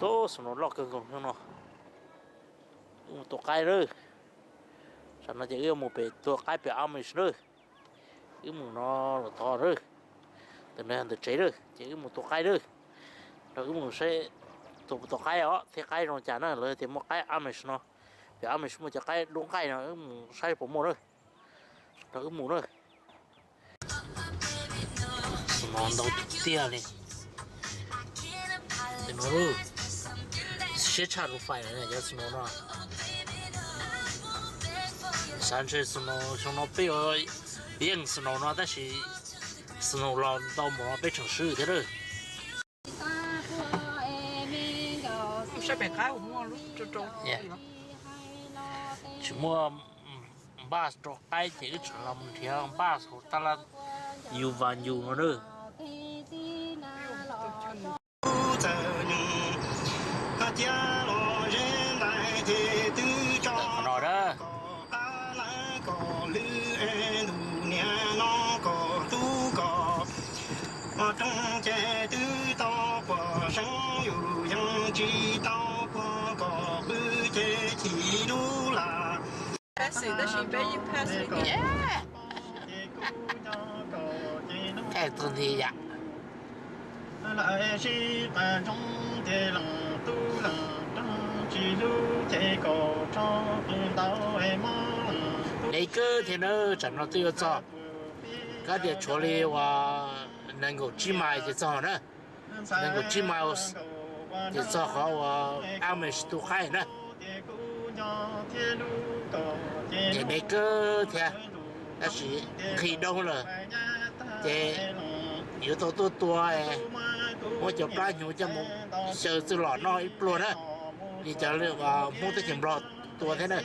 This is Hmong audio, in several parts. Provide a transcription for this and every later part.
Tub snow loj kawg nkaus no. Wb mus tua qaib lawm. Tam no ces wb yuav mus pem tua qaib pem Amish lawm. Wb mus no los tod lawm. Tam no ntawm tsev lawm ces wb mus tua qaib lawm. Rau wb mus saib tua qaib os, thiab qaib zoo cas na, lawv tias muaj qaib Amish no. Pem Amish muaj cov qaib dub nqaij no, wb mus saib puas muaj na. Rau wb mus na. Snow ntau tiag li. Siab tshaj lub fais lawm cov snow no. Xav ntshe snow xyoo no peb yuav yeej snow no tab sis snow los ntau mus no peb tseem swb thiab lawm. Tsis muaj npas rau qaib ces wb tseem los nrhiav npas hauv tab laj yus vas yus no na. Thaij txog nti yam. Dev kawg thiab na, tsam no twb yuav txog. Kab tias tshuav li uas nees nkaum tsib mais ces txog na. Nees nkaum tsib mais ces txog qhov uas Amish tua qaib na. Ces dev kawg thiab, tab sis nqhis dhau lawm, ces yuav tau tuaj tua, muab cov plab hnyuv coj mus xyaw txwj lom noj ib pluag na, li cov Hmoob teb chaws Nplog tua thiab na.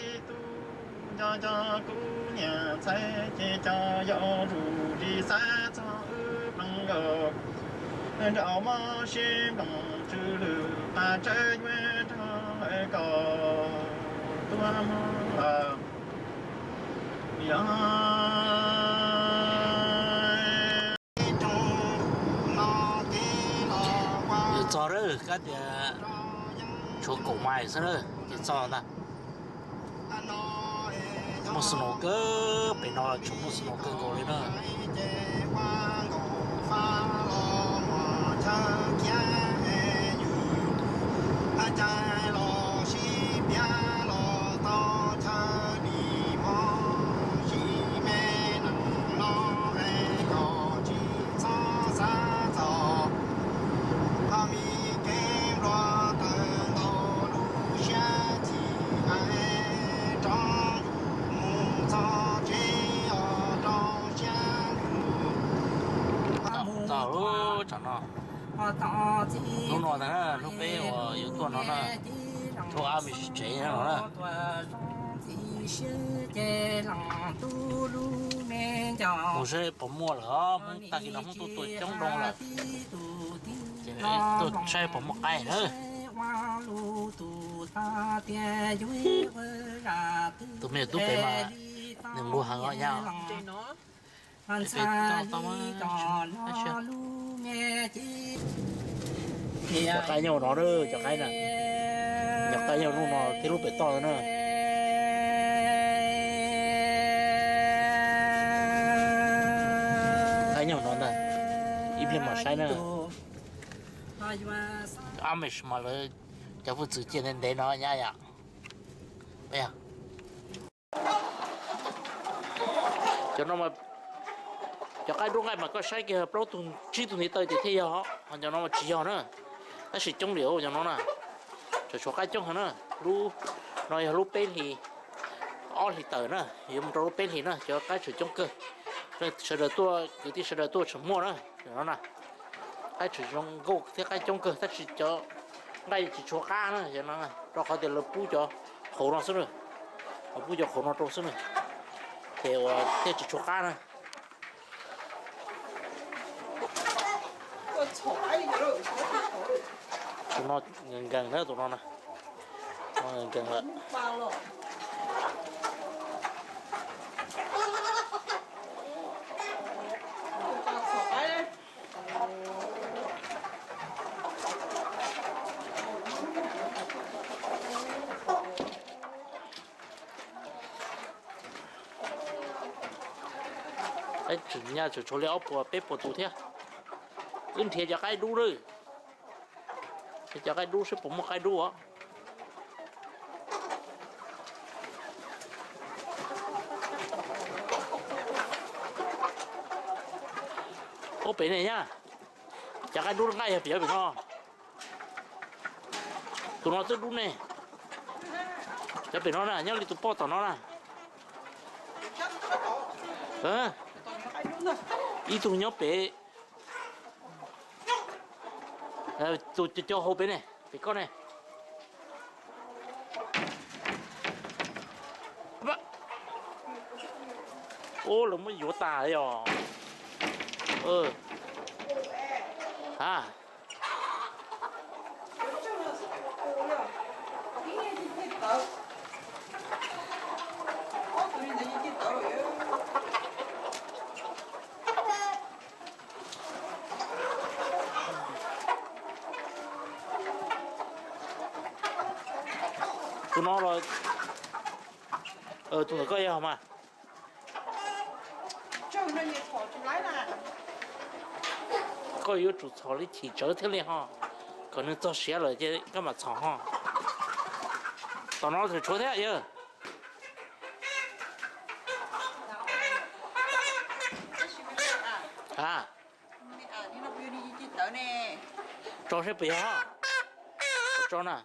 Yuav txog lawm, kab tias tshuav kaum mais xwb na ces txog ntag. Muaj snow kawg, pem no tseem muaj snow kawg nkaus li na. Txog lub tsam no, hnub no ntag na, hnub peb uas yuav tuaj no na, tuaj Amish tsev no na. Mus saib puas muaj lawm os, Hmoob tag kis no Hmoob tuaj tua coob dhau lawm. Ces tuaj saib puas muaj qaib na. Tus me tub pem mas nws nquag heev os nyab. Cov qaib nyob no na, cov qaib na, cov qaib nyob lub no thiab lub pem toj na. Qaib nyob no ntag, ib pliag mam saib na. Amish mas lawv cov hwj txwv cia ntev ntev no nyab yom. Cov no, cov qaib dub nqaij mas koj saib kiag plaub tug tsib tug ntiv taw ces thiaj yog, ho cov no mas tsis yog na. Tab sis coob li cov no na, tseem tshuav qaib coob heev na. Lub no yog lub peb hlis, ob hlis tawm na, yuav mus rau lub peb hlis na, cov qaib tseem coob kawg. Sawv daws tuaj, kwv tij sawv daws tuaj tseem muaj na, no na. Qaib tseem zoo nkauj thiab qaib coob kawg tab sis cov nqaij tsis tshuav qab na, rau qhov tias lawv pub cov qhauv no xwb na, lawv pub cov qhauv no rau xwb na, ces uas thiaj tsis tshuav qab na. Tus no nkees nkees na, tus no na, nkees lawm. Qaib tseem nyaj tseem tshuav li ob puas peb puas tus thiab. Wb nrhiav cov qaib dub lawm. Nrhiav cov qaib dub seb puas muaj qaib dub os. Ua pem ne nyab, cov qaib dub nqaij yog pem pem no. Tus no twb dub ne. Cov pem no na, nyob li tus poj tom no na. Ib tug nyob pem, tus cov hauv pem ne, pem koj ne. Ub, lawv muab yuav tas yog. Ha, tus no los, tus ntawm koj yog mas. Koj yuav tsum txhom li chim tsawv thiaj li ho, kom nws txog siav lawm ces koj mam txhom ho. Tom no tseem tshuav thiab yawg. A, tso seb puas yog. Tso na.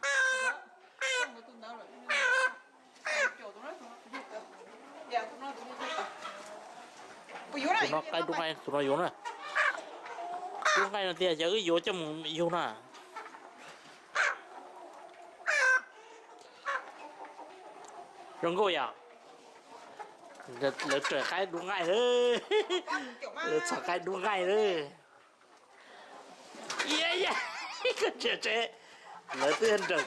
Tus no qaib dub nqaij, tus no yuav na. Dub nqaij no tiag ces wb yuav coj mus yug na. Zoo nkauj yom. Lawv raws qaib dub nqaij lawm. Lawv txhom qaib dub nqaij lawm. Koj tseem tseem, lawv twb nrawm.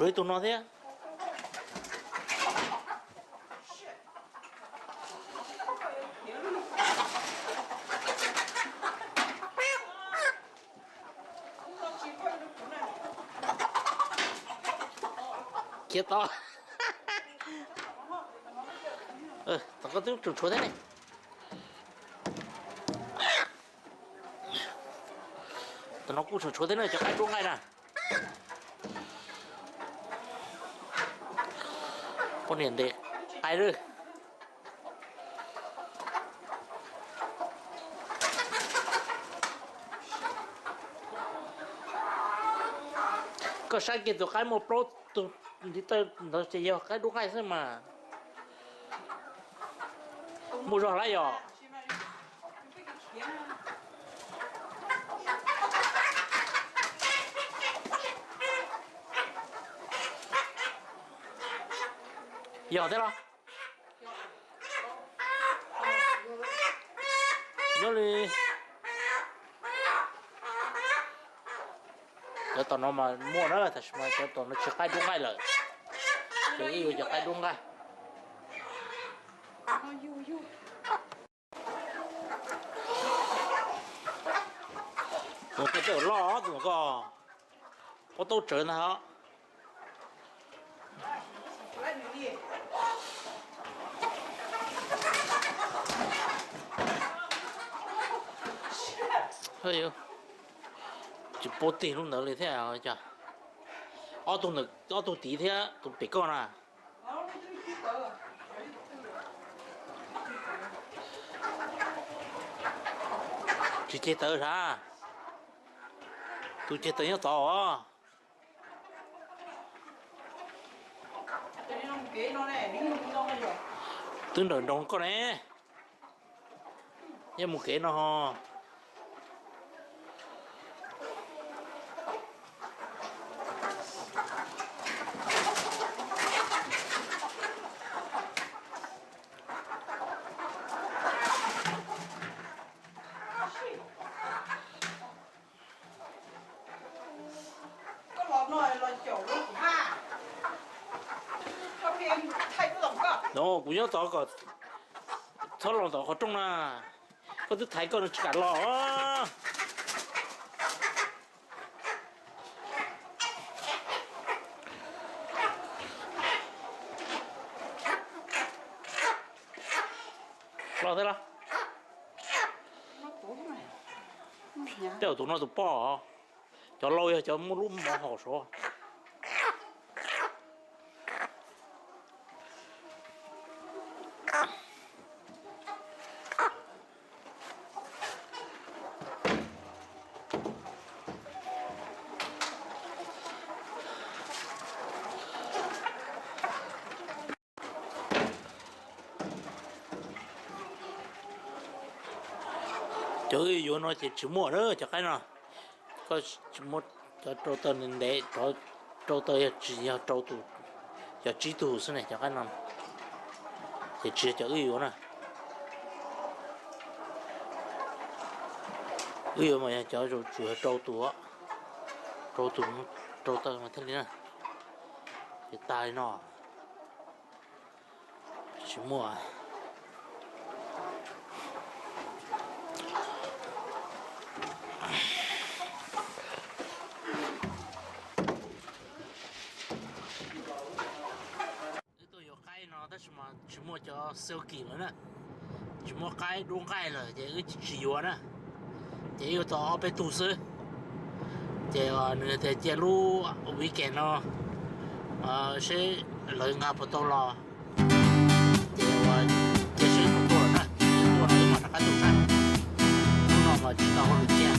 Tshuav ib tug no thiab. Khiav tod. Tom koj twb tseem tshuav thiab ne. Tom no kuj tseem tshuav thiab na cov qaib dub nqaij na. Poj niam ntes qaib lawm. Koj saib kiag tus qaib muaj plaub tug ntiv taw ntawd ces yog qaib dub nqaij xwb mas. Muaj zog lawm yom. Yog thiab los? Nyob li cov tom no mas muaj na, tab sis mas cov tom no tsis qaib dub nqaij lawm. Ces wb yuav cov qaib dub nqaij. Tus tej loj tus ko, pob taub tsawv ntag os. Tsis paub tig lub ntawd li thiab. Ob tug ntawm, ob tug tid thiab tus pem koj na. Tsis ceg taws sav. Tus ceg taws nyob tod os. Twb nrawm nroos koj ne. Yeej mus kev no ho. Koj los no los caum lub kuv haj. Koj pheej No kuv nyob tod kom txhob los tom qhov rooj na. Koj twb thaiv koj no tsis kam los. Los thiab los. Tej zaum tus no tus poj, cov laus yog cov muaj lub mov haum saud. Cov wb yuav no ces tsis muaj na cov qaib no. Koj tsis muaj cov rau taw ntev ntev, rau taw yog tsis yog rau tus, cov tsib tug xwb ne cov qaib no. Ces tsis yog cov wb yuav na. Wb yuav mas yog cov tsuas yog rau tus, rau tus, rau taw mas thiaj li na. Ces tag li no. Tsis muaj. Wb tuaj yuav qaib no tab sis mas tsis muaj cov silky lawm na, tsis muaj qaib dub nqaij lawm ces wb tsis yuav na. Ces wb yuav tau ob peb tug xwb. Ces nws tias cia lub weekend no seb lawv nqa puas tau los. Ces ua cia seb puas tuaj lawm na, tuaj lawm mam rov qab tuaj saib. Hnub no mas tsis tau hauj lwm cia.